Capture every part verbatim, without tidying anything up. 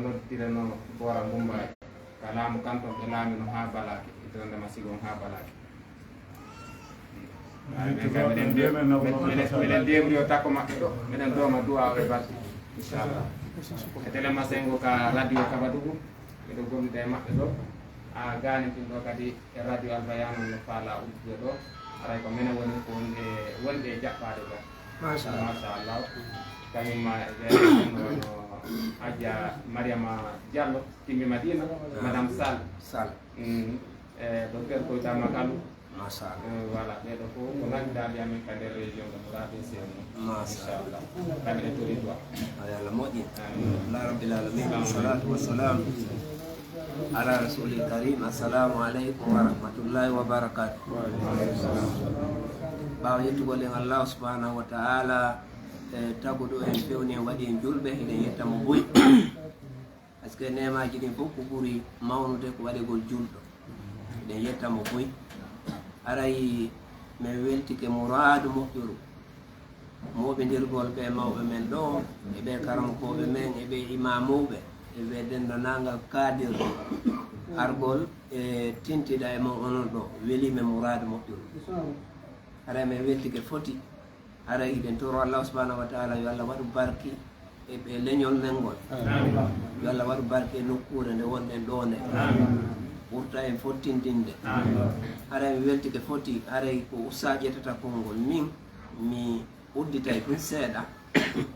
noddireno Boora Ngumba ka laamu kan ton ɓe laamino haa balaaki, e jonde masiibo on haa balaaki. Ay, men kay, miɗen de-, miɗen, miɗen, miɗen debri o takko maɓɓe ɗo, miɗen dooma du'a o e barke, inchallah. E télé Masengo ka radio Kabadugu, miɗo gollude e maɓɓe ɗo. A gaani fin ɗo kadi e radio Albayano no faala uddude ɗo. Aray ko minen woni ko wonɓe, wonɓe e jaɓɓaade ɗo. Machallah. Machallah. Kañum ma e jeeɗa wano Adja Mariama Diallo, Timbi Madina, Madame Sall. Sall. Mm. E, docteur Koyta Makalu. Machallah. Eh, voilà, ɓeɗo fof ko nanndiraaɓe amen ka nder région de Mouradi C M O. Machallah. Kamɓe tori du'a. Ay, Allah moƴƴi. Amin. Alhamdulillah rabbil alamin. Salatu wassalam ala rasulil karim. Assalamu aleykum wa rahmatullahi wa barakatuh. Ɓaawo yettugol en Allah subhanahu wa ta'ala, e taguɗo en, fewni en, waɗi en julɓe, eɗen yetta mo buy. Parce que neemaaji ɗin fof ko ɓuri mawnude ko waɗegol julɗo. Eɗen yetta mo buy. Aray men weltike muraadu moƴƴuru. Moɓindirgol ɓe mawɓe men ɗo, e ɓe karamokooɓe men, e ɓe imaamuuɓe, e ɓe denndaangal kaadirɗo. Argol e tintida e mon onon ɗo, weli men muraadu moƴƴuru. Aray men weltike foti. Haray hiɗen toro Allah subhanahu wa ta'ala yo Allah waɗu barki e ɓe leñol men ngol. Amin. Yo Allah waɗu barki e nokkuure nde wonɗen ɗo nde. Amin. Ɓurta en fottindinde. Amin. Haray mi weltike foti, haray ko Oustaz ƴettata konngol. Min, mi udditay tun seeɗa.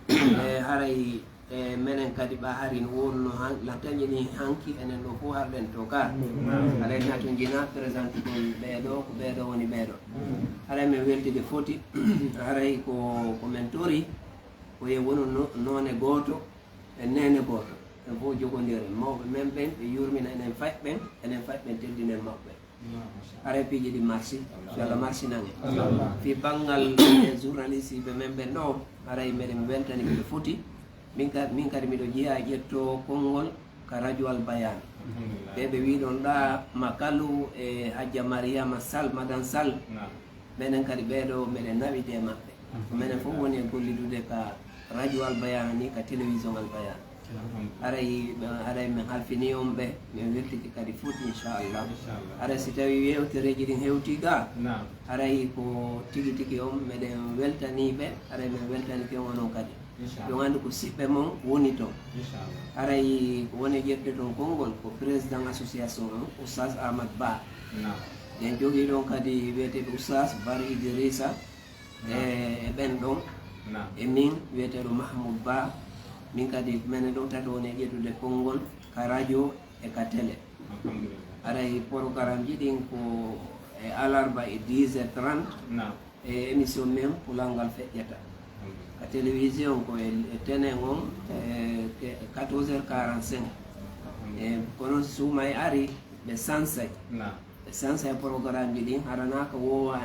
E haray E menen kadi ɓa hari no wonno han-, la tañi ni hanki enen ɗo fof harɗen to ka. Aɗa ena to jina présente kon ɓeeɗo, ko ɓeeɗo woni ɓeeɗo. Haray men weltike foti, haray ko, ko men tori, ko ye wonu no-, noone gooto, e neene gooto. En fof jogondire, mawɓe men ɓen, ɓe yurmina enen fayɓe ɓen, enen fayɓe ɓen teddinen mawɓe. Haray piiji ɗi marsi, yo Allah marsinan en. Fii banngal e journaliste ɓe men ɓen ɗo, haray meɗen weltani ɓe foti. Min ka-, min kadi miɗo jeyaa ƴetto konngol ka Radio Al Bayan. Ɓe ɓe wiɗon ɗa Makalu e Hajja Mariama Sall, Madan Sall. Menen kadi ɓeeɗo meɗen nawi de maɓɓe. Ko menen fof woni e gollidude ka Radio Al Bayan ni, ka télévision Al Bayan. Haray, haray min halfini on ɓe, min weltike kadi fof, inchallah. Inchallah. Haray si tawi yewtereeji ɗin hewti ga, naam, haray ko tigi tigi on meɗen weltani ɓe, haray min weltanike on onon kadi. Inchallah. Yo anndu ko siɓɓe mon woni ton. Inchallah. Haray ko woni ƴettude ton konngol ko président association on, Oustaz Ahmad Ba. Naam. Ɓen jogii ɗon kadi wiyeteeɗo Oustaz Bar Idrissa. E, e ɓen ɗon. Naam. E min wiyeteeɗo Mahmoud Ba. Min kadi menen ɗon tato woni e ƴettude konngol ka radio e ka télé. Alhamdulillah. Haray programme ji ɗin ko e alarba e dix heures trente. Naam. E émission men Pulal ngal feƴƴata. Alhamdulillah. Ka télévision ko e, e tenen on, e, ke-, quatorze heures quarante-cinq. Alhamdulillah. E, kono si suumay ari, ɓe sansay. Naam. Ɓe sansay programme ji ɗin, hara na ka woowa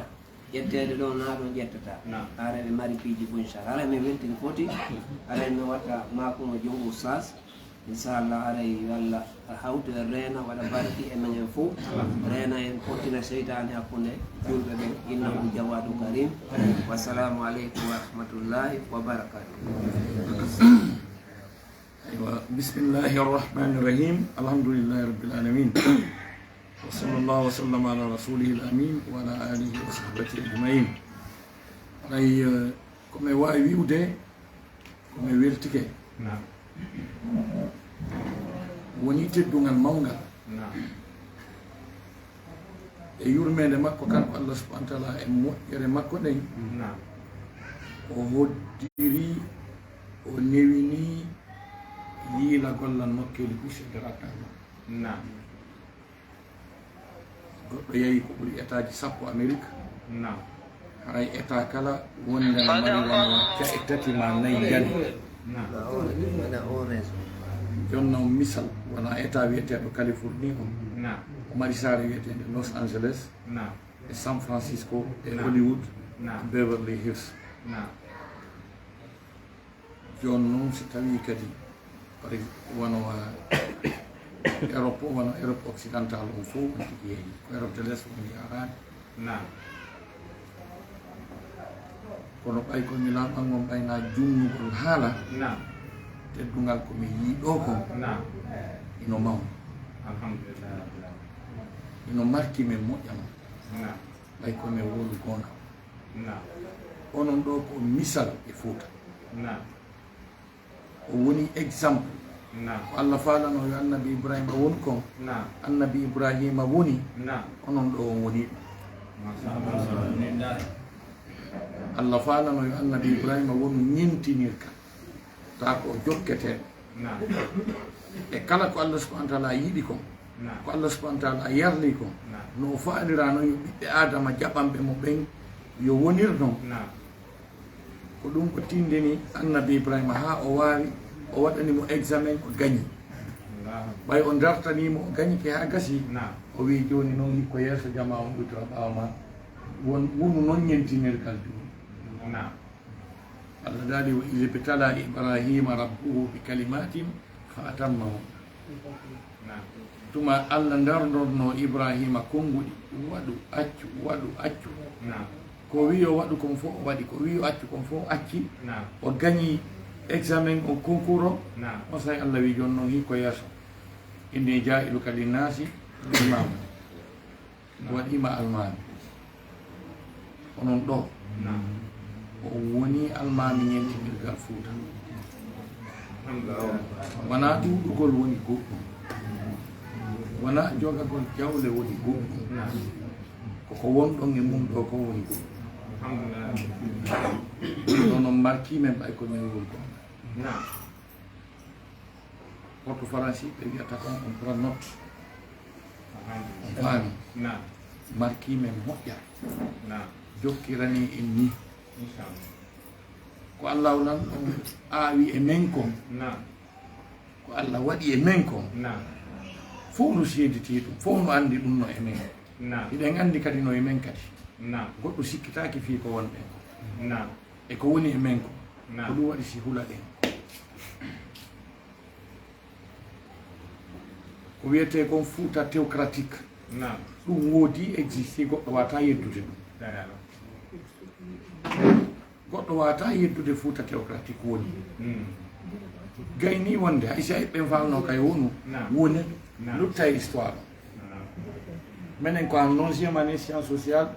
ƴetteede ɗo, na ɗon ƴettata. Naam. Haray ɓe mari piiji fof, inchallah. Haray min weltini foti, haray min watta maakumo junngo Oustaz. Inchallah, haray yo Allah hawtu en reena, waɗa barki e men en fof. Reena en, fottina seytaane hakkunde julɓe ɓen. Innahu Jawadu Karim. Wassalamu aleykum wa rahmatullahi wa barakatuh. Aywa, bismillahi arrahmani irrahim. Alhamdulillahi rabbil alamin. Wa sallallahu wa sallam ala rasulihi al amin wa ala alihi wa sahbihi ajmain. Ay, eh, ko mi waawi wi'ude, ko mi weltike. Naam. Woni teddungal mawngal. Naam. E yurmeende makko kanko Allah subhanahu wa ta'ala e moƴƴere makko nden. Naam. O hoddiri, o newini yiilagol lan nokkeeli ɗi seddoraɗɗaa ɗo. Naam. Goɗɗo yahi ko ɓuri etaaji sappo Amerik. Naam. Haray etaa kala wonde na mari wano ca'e tati ma nayi gani. Naam. Jonna on misal, wona etaa wiyeteeɗo Californie on. Naam. O mari saare wiyeteende Los Angeles, naam, e San Francisco, e, naam, Hollywood, naam, e Beverly Hills. Naam. Jooni noon, so tawii kadi, par ex-, wano, eh, Europe o, wano Europe occidentale on fof, on tigi yehi. Ko Europe de l'Est woni araade. Naam. Kono ɓay ko mi laaɓal ngon ɓay na junnugol haala. Naam. Teddungal ko mi yii ɗo kon. Naam. Ino mawni. Alhamdulillah rabbil alamin. Ino marki men moƴƴa ma. Naam. Ɓay ko men wolu gonga. Naam. Onon ɗo ko misal e Fuuta. Naam. O woni exemple. Naam. Ko Allah faalano yo Annabi Ibrahima won kon. Naam. Annabi Ibrahima woni. Naam. Onon ɗo on woni ɗum. Masha Allah. Allah faalano yo Annabi Ibrahima wonu ñentinirka. Taa ko o jokketeeɗo. Naam. E kala ko Allah subhanahu wa taala yiɗi kon, naam, ko Allah subhanahu wa taala yarli kon, naam, no o faalirano yo ɓiɓɓe Aadama jaɓanɓe mo ɓen yo wonir non. Naam. Ko ɗum ko tindini Annabi Ibrahima haa o waawi, o waɗani mo examen, o gañi. Naam. Ɓay o dartanii mo, o gañike haa gasi. Naam. O wi'i jooni non hikko yeeso jamaa on ɗutora ɓaawo ma. Won, wonu non ñentinirgal jooni. Naam. Allah daali, "Wa iz ibtala Ibrahima rabbuhu bi kalimatin fa atammahun." Naam. Tuma Allah ndarndorno Ibrahima konnguɗi, waɗu, accu, waɗu, accu. Naam. Ko wi'i o waɗu kon fof o waɗi, ko wi'i o accu kon fof o acci. Naam. O gañi examen o, concours o. Naam. On say Allah wi, "Jooni non hikko yeeso. Inni jaa'iluka linnaasi imaama." Waɗiima almaami. Onon ɗo, naam, o woni almaami ñentinirgal Fuuta. Alhamdulillah. Wonaa ɗuuɗugol woni goɗɗum. Wonaa jogagol jawle woni goɗɗum. Naam. Koko wonɗon e mum ɗo kon woni goɗɗum. Alhamdulillah. Ɗo non marki men ɓay ko men woni kon. Naam. Porto faransi ɓe wiyata kon on prend note. On faami. Naam. Marki men moƴƴa. Naam. Jokkirani en ni. Inchallah. Ko Allah lan ɗon aawi e men kon. Naam. Ko Allah waɗi e men kon. Naam. Fof no seediti ɗum, fof no anndi ɗum no e men. Naam. Hiɗen anndi kadi no e men kadi. Naam. Goɗɗo sikkitaaki fii ko wonɗen ko. Naam. E ko woni e men ko. Naam. Ko ɗum waɗi si hulaɗen. Ko wiyetee kon Fuuta théocratique. Naam. Ɗum woodi, existe, goɗɗo waawataa yeddude ɗum. Dara. Goɗɗo waawataa yeddude Fuuta théocratique woni. Mm. Gayni wonde, hay si a eɓɓen faalno kay wonu, naam, woni, naam, lutta e histoire. Naam. Menen ko en onzième année science sociale,